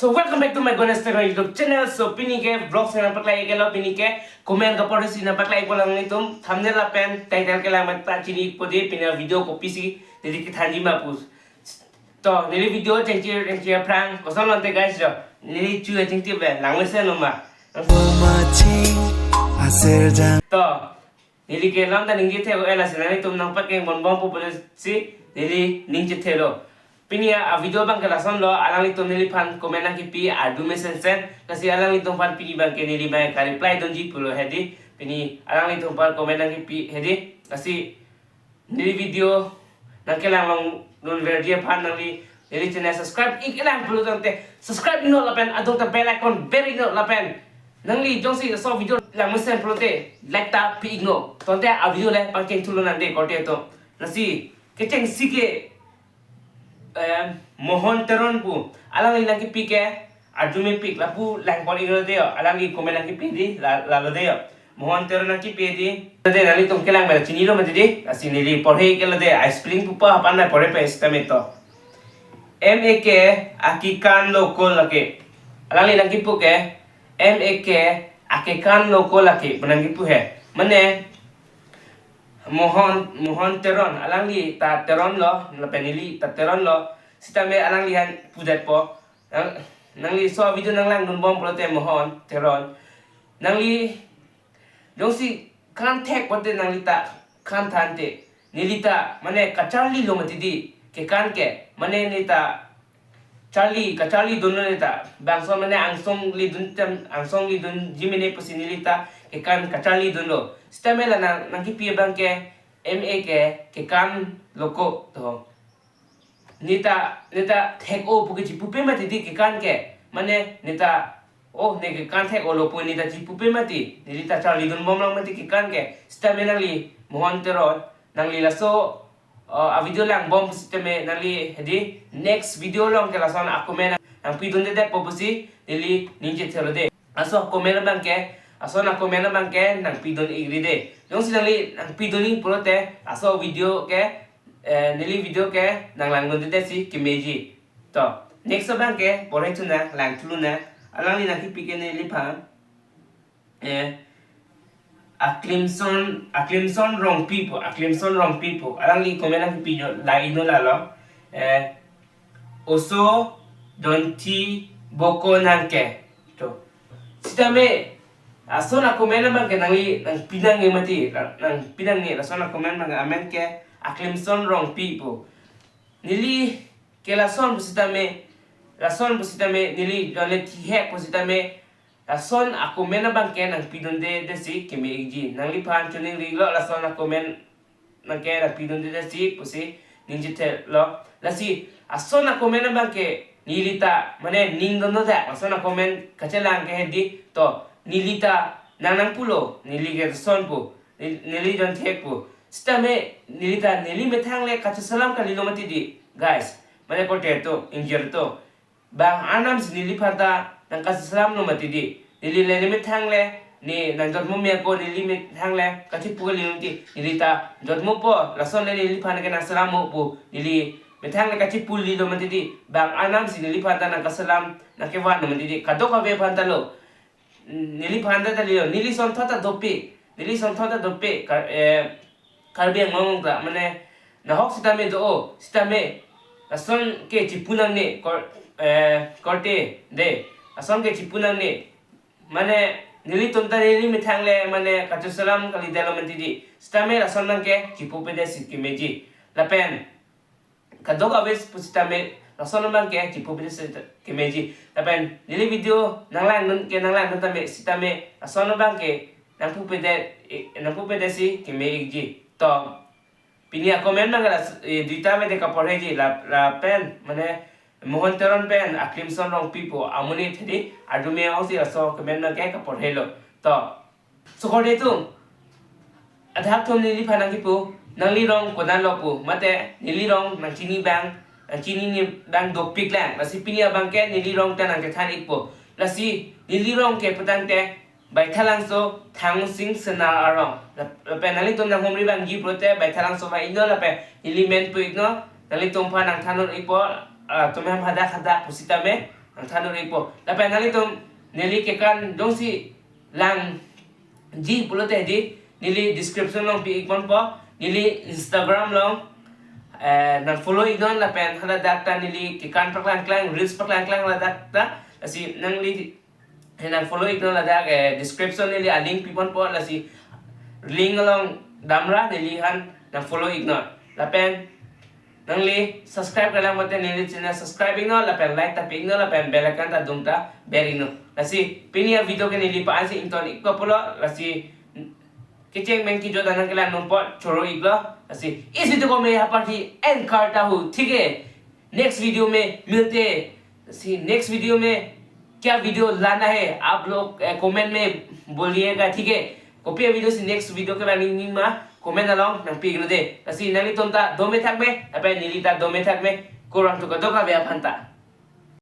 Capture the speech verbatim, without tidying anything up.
So welcome back to my Ganesh Teron YouTube channel. So pini ke vlog si nangpaklanglo, pini ke comment kaporhe si nangpaklangpo alanglitum, thumbnail lapen title kelang mata chinipo dei, pini video kopisi neli kethanji ma pu. To neli video chengchir chengchir aphrang koson lote guys jo, neli chu chengchir be langmesen lo ma. To neli ke lam ta ningje thek-o, lasi nanglitum nangpakeng bonbompo pusi neli ningje theklo. Pini a video abang ke lasonlo, alanglitum neliphan comment nangkipi ardu mesensen, lasi alanglitum aphan pini abang ke neli abang ka-reply dunji pulo hedi. Pini alanglitum aphan comment nangkipi hedi, lasi neli video nangkelang longdun verji aphan nangli neli channel subscribe ik-e lang pulo tangte subscribe iknon lapen adung ta bell icon ber iknon lapen nangli jongsi laso video langmesen pulote like ta pi iknon. Tangte a video le pangcheng thulo nang dei korte atum. Lasi kechengsi ke, eh, Mohon Teron pu alangli nangkipi ke arjumepik, lapu lang por iklo dei jo, alangli comment nangkipi dei la, lalo dei jo. Mohon Teron nangkipi dei. Dei nanglitum kelang bela chinilo mati dei. Lasi neli porhe iklo dei, ai spelling pupa aphan nang porhe pe sitame to. M A K akekan lo ko lake. Alangli nangkipu ke M A K akekan lo ko lake pu nangkipu he. Mane Mohon, Mohon Teron, alangli ta Teron lo, lapen neli ta Teron lo, sitame alangli aphan pudetpo. Nang, nangli laso video nanglangdunbom pulote Mohon Teron, nangli jongsi kan thek pulote nangli ta kan thante, neli ta mane kacharli lo mati dei kekan ke, mane neli ta charli, kacharli dunlo neli ta. Bangso mane angsong lidun tem, angsong lidunji mene pusi neli ta kekan kacharli dunlo. Sitame la nang, nangkipi abang ke M A K kekan lo ko to. Neli ta, neli ta thek-o pu ke chipupe mati dei kekan ke. Mane neli ta, oh, ne kekan thek-o lo pu neli ta chipupe mati. Neli ta charlidunbom lang mati kekan ke. Sitame nangli Mohon Teron, nangli laso, uh, a video langbom sitame nangli hedi next video along ke lason a comment nangpidundedetpo pusi neli ningje theklo dei. Laso comment abang ke, lason a comment abang ke nangpidun ikri dei. Jongsi nangli nangpidun ik pulote laso video ke, eh, neli video ke nanglangdundedetsi kemeji. To next abang ke porhe thu nang, lang thulu nang. Alangli nangkipi ke neliphan, eh, Aklimson, Aklimson Rongpi pu, Aklimson Rongpi pu. Alangli comment nangkipi jo, la iknon lalo. Eh, oso donti boko nangke. To. Sitame lason a comment abang ke nangli nangpi nangne mati, nang, nangpi nangne, lason a comment abang amen ke Aklimson Rongpi pu. Neli ke lason pusitame, lason pusitame, neli jongle thihek pusitame, lason a comment abang ke nangpidundedetsi keme ikji. Nangliphan choningrilo lason a comment nang ke nangpidundedetsi pusi ningje theklo. Lasi lason a comment abang ke neli ta mane ning dunlo dak, lason a comment kachelang ke hedi to, neli ta nang nangpulo, neli ke lason pu, neli, neli jon thek pu. Sitame neli ta neli methang le kachesalam kalilo mati dei guys. Mane korte atum, ingjir atum. Bang arnam si neliphan ta nangkachesalam lo mati dei. Neli le neli methang le, ne nangjotmo me ako neli methang le kachepu kalilo mati. Neli ta jotmopo, lason le neliphan ke nangselam mo pu, neli methang le kachepu kalilo mati dei. Bang arnam si neliphan ta nangkachesalam, nangkevan lo mati dei. Kadokave aphan ta lo. Neliphan ta kalilo, neli sonthot ta dopik, neli sonthot ta dopik, Kar-, eh, Karbi Anglong ta, mane nahok sitame do-o, sitame lason ke chipu nangne, kor-, eh, korte dei, lason ke chipu nangne, mane nelitum ta neli methang le, mane kachesalam kalidetlo mati dei, sitame lason abang ke chipupedetsi kemeji. Lapen kadokave pusitame lason abang ke chipupedetsi kemeji. Lapen neli video nanglangdun ke nanglangdun tame sitame lason abang ke nangpupedet, eh, nangpupedetsi keme ikji. To pini a comment abang ke la, eh, duita ave dei kaporheji, la, lapen mane Mohon Teron pen Aklimson Rongpi pu amonit hedi, ardu me-ongsi laso comment abang ke kaporhelo. To so korte atum, adap atum neliphan nangkipu, nangli rong konat lo pu, mate neli rong nangchini abang, nangchinine abang dopik lang. Lasi pini abang ke neli rong ta nangkethan ikpo. Lasi neli rong ke putangte Baithalangso Thangsing Senar arong. Lap-, lapen nanglitum nanghumri abang ji pulote Baithalangso va iknon lapen neli men pu iknon, nanglitum aphan nangthan ikpo, ah, atum hem hadak hadak pusitame. nangthan ri po. Lapen nanglitum neli kekan jongsi langji pulote di neli description along pi-ik ponpo, neli Instagram along eh, nang follow iknon lapen haladak ta neli kekan paklangklang, reels paklangklang haladak ta. Lasi nangli, eh, nang follow iknon ladak, eh, description neli alink pi ponpo, lasi link along damra neli han nang follow iknon. Lapen nangli subscribe kalang mate neli channel subscribe iknon, lapen like ta pi iknon, lapen bell icon ta dum ta ber iknon. Lasi pini avideo ke neli pa-ansi ington ikpo pulo, lasi kecheng meng kejut anang kelang nungpot choro iklo. Lasi इस वीडियो को मैं यहाँ पर ही एंड करता हूँ, ठीक है? Next video में मिलते हैं। लसी नेक्स्ट वीडियो में क्या वीडियो लाना है आप लोग, अ, कमेंट में बोलिएगा, ठीक है? Kopi avideo si next video kelang nangji ma, comment along nang pi iknon de. Lasi nanglitum ta dome thakme, lapen neli ta dome thakme. Kurvangthu kadokave aphan ta.